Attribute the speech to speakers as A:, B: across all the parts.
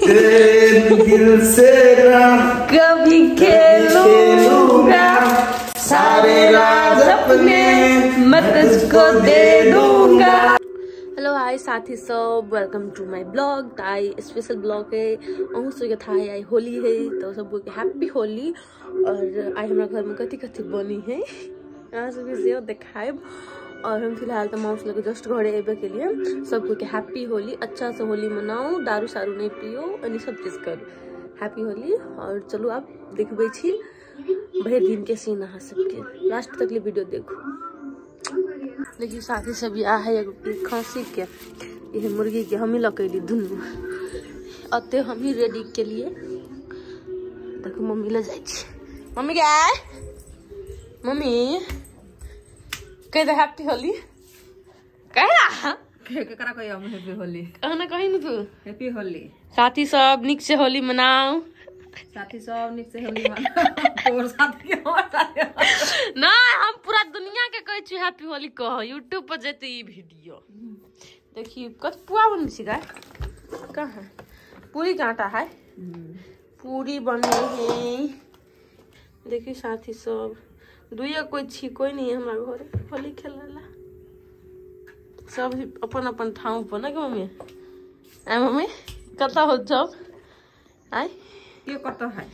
A: तेरे दिल से ना
B: कभी खेलूंगा, सारे राज अपने मैं तुझको दे दूंगा। हेलो हाय साथी सब, welcome to my blog. तो आई स्पेशल ब्लॉग है, अहूँ सबके था है आई होली है, तो सब हैप्पी होली। और आई हमारा घर में कथी कथी बनी है अहाँ सबके से देखायब। और हम फिलहाल तो माउस लगे जस्ट घरे अबे के लिए। सबको के हैप्पी होली, अच्छा से होली मनाओ, दारू सारू नहीं पियो, यानी सब चीज़ करो, हैप्पी होली। और चलो आप देखबे छी भरि दिन के सीन अहाँ सबके लास्ट तक ले वीडियो देखो। देखिए साथी सब यह है एगो खांसी के, यह मुर्गी के हम ही लकेली दुनू अते हम ही रेडी के लिए। देखो मम्मी ले जाइ छी, मम्मी के आय, मम्मी कह दे हैप्पी होली। कह
C: केकरा कहियो हम हैप्पी होली?
B: कहना कही न तू
C: हैप्पी होली।
B: साथी सब निक से होली मनाओ,
C: साथी सब निक से होली मनाओ। तोर साथी हमर साथी
B: ना, हम पूरा दुनिया के कहै छी हैप्पी होली कह। यूट्यूब पर जेते ई वीडियो देखी। कत पुआ बन छी गाय, कहां पूरी के आटा है, पूरी बने है। देखी साथी सब दुइया कोई छी, कोई नहीं है हमारा घर होली खेलेला, सब अपन अपन ठाव पर ना के मम्मी। आय मम्मी कत हो जब आय
C: के कत है?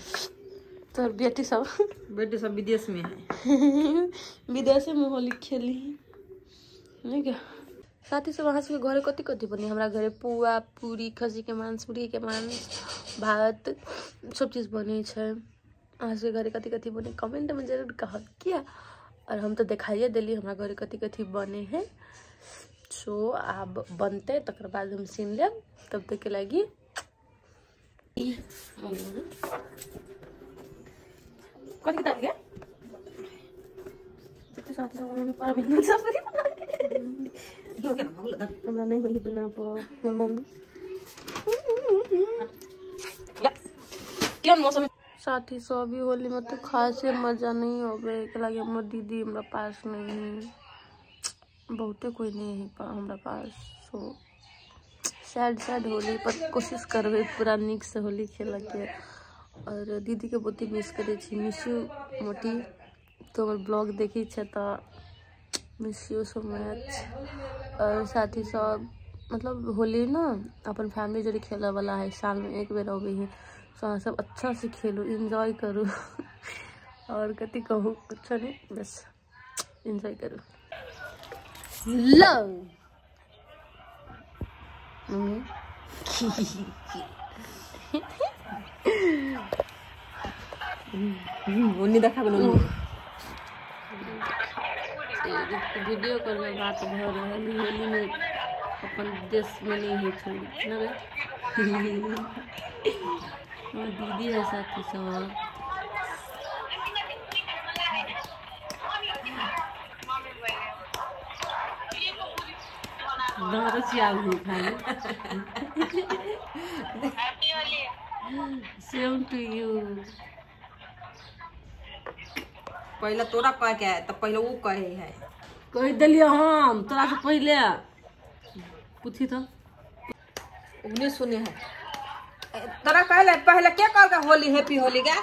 B: तोर बेटी सब,
C: बेटी सब विदेश में है,
B: विदेश में होली खेली नहीं क्या। साथी सब अहाँ सबके घरे कथी कथी बनी? हमारा घरे पुआ पूरी, खस्सी के मांस, मुर्गी के मांस, भात सब चीज़ बने छै। अहाँ सबके घरे कथी कथी बने कमेंट में जरूर कहब किया। और हम तो देखाइए दिली हमारा घरे कथी कथी बने है। सो आब बनते तकर बाद हम सीन लेब, तब तक के लागी कथी तारीख है? हमरा नहीं होई बना मम्मी केहन मौसम। साथी सब अभी होली में तो खासे मजा नहीं होबे के लागी हमर दीदी हमरा पास नहीं है, बहुते कोई नहीं है हमरा पास। सो सैड सैड होली पर कोशिश करबे पूरा निक से होली खेल के। और दीदी के बहुत मिस करे छी, मिस you मोटी। तो हमर ब्लॉग देखी छे तो मिस you so much. और साथी सब मतलब होली ना अपन फैमिली जोड़ी खेले वाला है, साल में एक बेर अबे है। सो अहाँ सब अच्छा से खेलू, एंजॉय करू। और कथी कहू, कुछ नहीं, बस एंजॉय करू। लो मम्मी
C: ओनी देखा गेलो
B: वीडियो कॉल में बात भ रहल। होली में अपन देश में नहीं है छै ना गे। दीदी है साथी सब। Same to you.
C: पहले तोरा कह के है, तो पहले वो कहे है।
B: कह दिलियो हम तोरा से पहले पूछी तो
C: उन्हें सुने है। तोरा कहले पहले के कहल का होली हैप्पी होली का?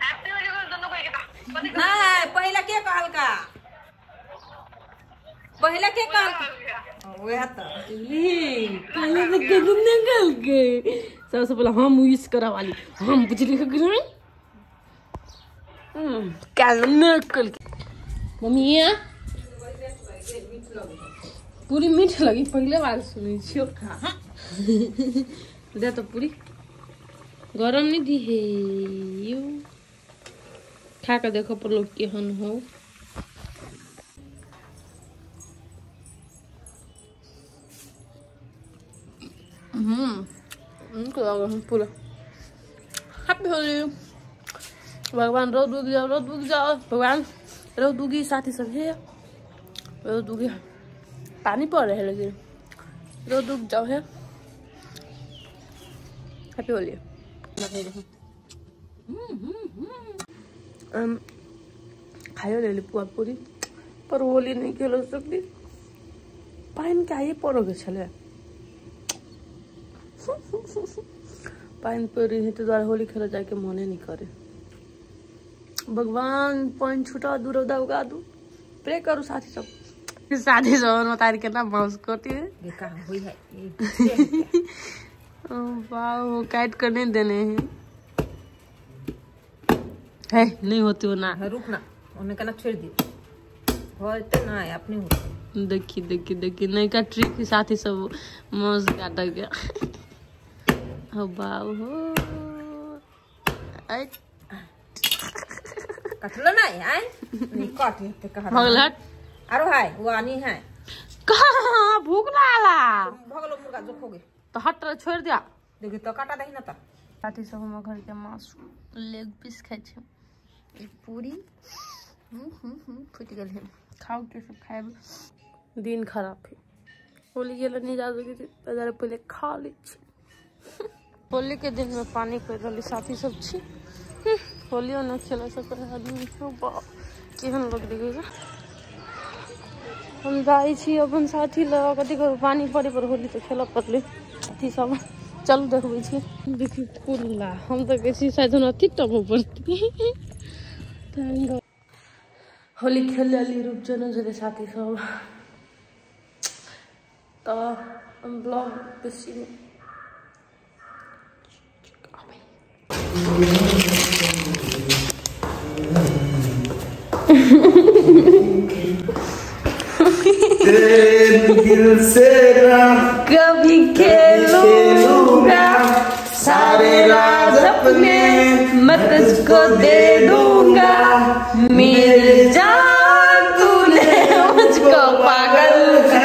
D: हैप्पी होली को दोनों कह के
C: नहीं, पहले के कहल का, पहले के कहल वह तो
B: पहले तो के निकल गए। सबसे पहले हम विश करा वाली, हम पूछली के काल निकल मम्मी पूरी मीठ लगी, पहले बार सुनी छियो। दे तो पूरी गरम नहीं दी है, you खा के देखो पर लोग केहन हो। पूरा हैप्पी होली। भगवान रौद उग जाओ, रौद उग जाओ भगवान, रौद उगी। साथी सब है रौद उगी, पानी पड़ रहा है लेकिन रौद उग जाओ है। हैप्पी होली। खाइयो ले पुआ पूरी, पर होली नहीं खेल सकती। पानि के आइए पड़ो के छलै। पानि पड़ै है तो द्वारा होली खेले जाके मने नहीं करे। भगवान पानि छुटा दू, रौदा उगा दू, प्रे करू साथी सब। साथी सब बता केना बांस कटी है वाह, वो काट कर नहीं देने हैं है, नहीं होती हो ना,
C: रुक ना, उन्हें कहना छोड़ दी होते ना अपने होते।
B: देखी देखी देखी नहीं का ट्रिक के साथ ही सब मौज काटा गया। हो बाबू हो
C: कटलो ना आए नहीं काट लेते कहा
B: भगलट
C: आरो है वो आनी है
B: कहां भूख लागला
C: भगलो मुर्गा जो खोगे
B: तो हट छोड़ दिया।
C: देखी तो काटा दही ना त
B: साथी सब हम घर के मासु लेग पीस खाइ छै, पूरी फूट गेल है, खाओ के सब खाएब। दिन खराब है, होली गेल नहीं जा सकै छी, बाजार पहिले खा लै छी। होली के दिन में पानी पड़ि रहल साथी सब छी, होलियो न खेल सकै आदमी। केहन लोग देखै। हम जाइ छी अपन साथी लग, कथी करू पानी पड़े पर होली तऽ खेलऽ पड़लै। साथी सब चलू देखबै छी। देखी कुल्ला हम तऽ कहै छी शायद हमरा अथी टपऽ पड़तै। होली खेल लेली रूपचन जरे साथी सब। तऽ हम ब्लॉग बेसी
A: तेरे दिल से ना
B: कभी खेलूंगा,
A: सारे राज अपने
B: मैं तुझको दे दूंगा, मेरे जान तूने मुझको पागल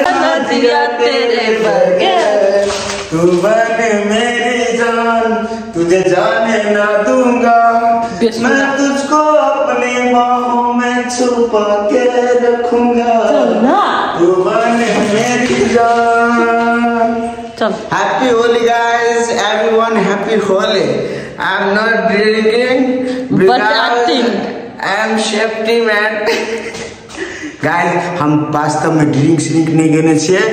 B: बना दिया तेरे बगैर,
A: तू बन मेरी जान तुझे जाने ना दूंगा, मैं तुझको अपने बाहों में छुपा के रखूंगा, तू बन मेरी जान।
B: चल
A: happy Holi guys, everyone happy Holi. I am not drinking
B: but acting,
A: I am safety man. Guys हम वास्तव में ड्रिंक श्रिंक नहीं केने छियै,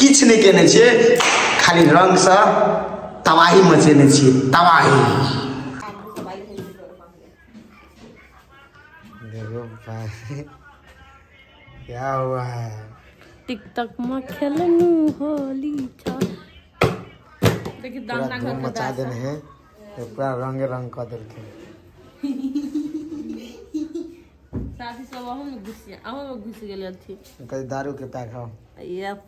A: किछु नहीं केने छियै, खाली रंग से तबाही मचेने छियै, तबाही। देखो भाई क्या हुआ है,
B: टिक टक में खेलनू होली। देखी दाना घर
A: मचा देने हैं, पूरा रंग रंग कर देलखिन।
B: साथी सब अहू में घुस गेल अथी
A: कहीं दारू के पैक हो।
B: Yup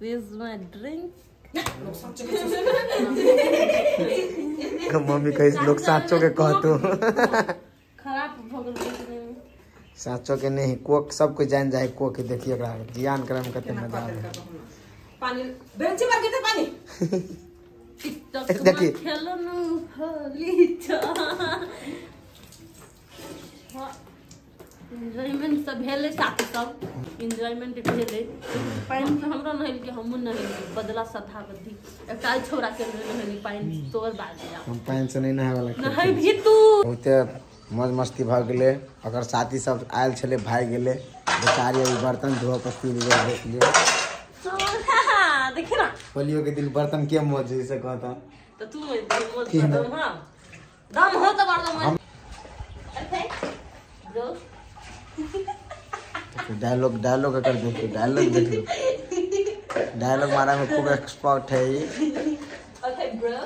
B: this my drink.
A: Mummy कही लोग साचो के कहतो
B: खराब भ गेल
A: साचो के नहीं, कोक सब कोई जान जाए कोक देखिए एकरा जियान करे में कते मजा आवे।
C: पानी बेंच पर गिरते पानी।
A: देखिए
B: खेलनू होली। एंजॉयमेंट सब भेलै साथी सब, एंजॉयमेंट भेलै। पानि में हमरो नहेलकै, हमहूँ नहेलियै, बदला सधा बद्धी एकटा छौड़ा के नहेली पानि तोर बाद
A: हम पानि से नहीं नहाय वाला
B: नहाय भी तू।
A: बहुते मौज मस्ती भऽ गेलै। अगर साथी सब आयल छलै भागि गेलै बेचारी, अभी बर्तन धोअ पर देख लियौ।
B: देखी ना
A: होलियो के दिन बर्तन के मौज से कहता
B: तो तू मौज दम। हां दम हो तो बार दम।
A: डायलॉग डायलॉग अगर देखियो, डायलॉग देखियो, डायलॉग मारा में खूब एक्सपर्ट है ये।
B: Okay bro,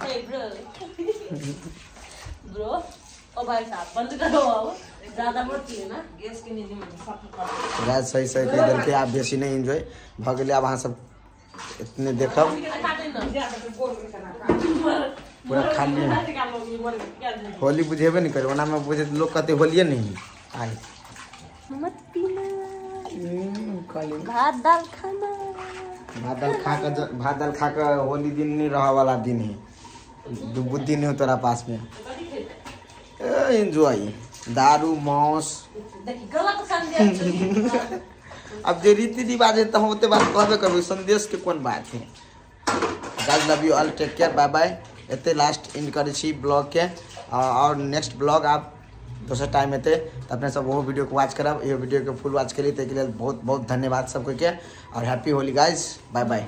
B: hey bro bro ओ भाई साहब बंद करो, अब ज्यादा मत पियो ना,
C: गैस के नीचे में सब
A: राज सही सही कह देलकै। आब बेसी नहीं एंजॉय भ गेलै, आब अहाँ सब इतने देखब पूरा खाली होली बुझेबे नहीं करे, ओना में बुझे लोग कहते होलिये नहीं आए।
B: मत पीना, भात दाल खाना,
A: भात दाल खा कर, भात दाल खा कर होली दिन नहीं रहा वाला दिन है, बुद्धि नहीं हो तोरा पास में। एंजॉय दारू मांस अब जो रीति रिवाज है तो हम ओते बात कहबे करबै, संदेश के कोन बात है। Guys love you all, take care, bye bye. एते लास्ट एंड करै छी ब्लॉग के, और नेक्स्ट ब्लॉग आप दोसर टाइम एते तो अपने सब वो वीडियो को वॉच करब। ये वीडियो के फुल वॉच करी ताहिके लेल बहुत बहुत धन्यवाद सबके, और happy Holi guys, bye bye.